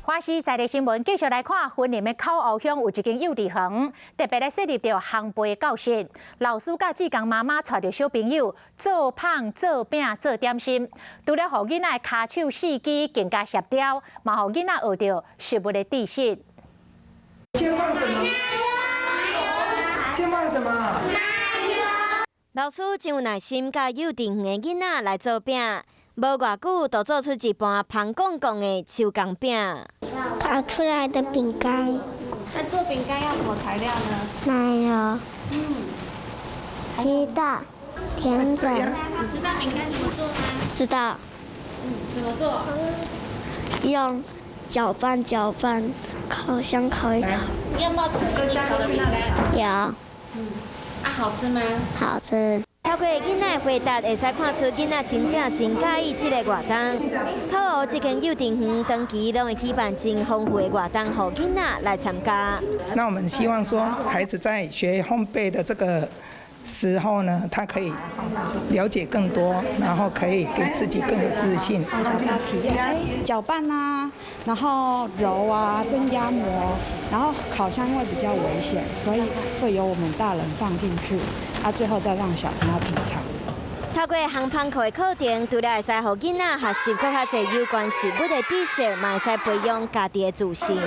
華視在地新聞繼續來看，雲林的口湖鄉有一間幼稚園，特別來設立著烘焙教室，老師佮志工媽媽帶著小朋友做麭、做餅、做點心，除了予囡仔的跤手四肢更加協調，嘛予囡仔學著食物的知識。先放什麼？先放什麼？老師真有耐心，教幼稚園的囡仔來做餅。無偌久，就做出一盤芳摃摃的手工餅。烤出來的餅乾。那做餅乾要什麼材料呢？奶油。雞蛋、甜粉。你知道餅乾怎麼做嗎？知道。怎麼做？用攪拌攪拌，烤箱烤一烤。你有沒有吃自己烤的餅乾？有。啊，好吃嗎？好吃。透過囡仔的回答，會使看出囡仔真正真佮意這个活動。口湖這間幼稚園長期攏會舉辦真豐富的活動，予囡仔來參加。那我們希望說，孩子在學烘焙的這個時候呢，他可以了解更多，然後可以給自己更有自信。體驗攪拌啊，然後揉啊，增壓膜，然後烤箱因為比較危險，所以會由我們大人放進去。啊，最後再讓小朋友品嘗。透過烘焙課的課程，除了會使予囡仔學習閣較濟有關食物的知識，嘛會使培養家己的自信。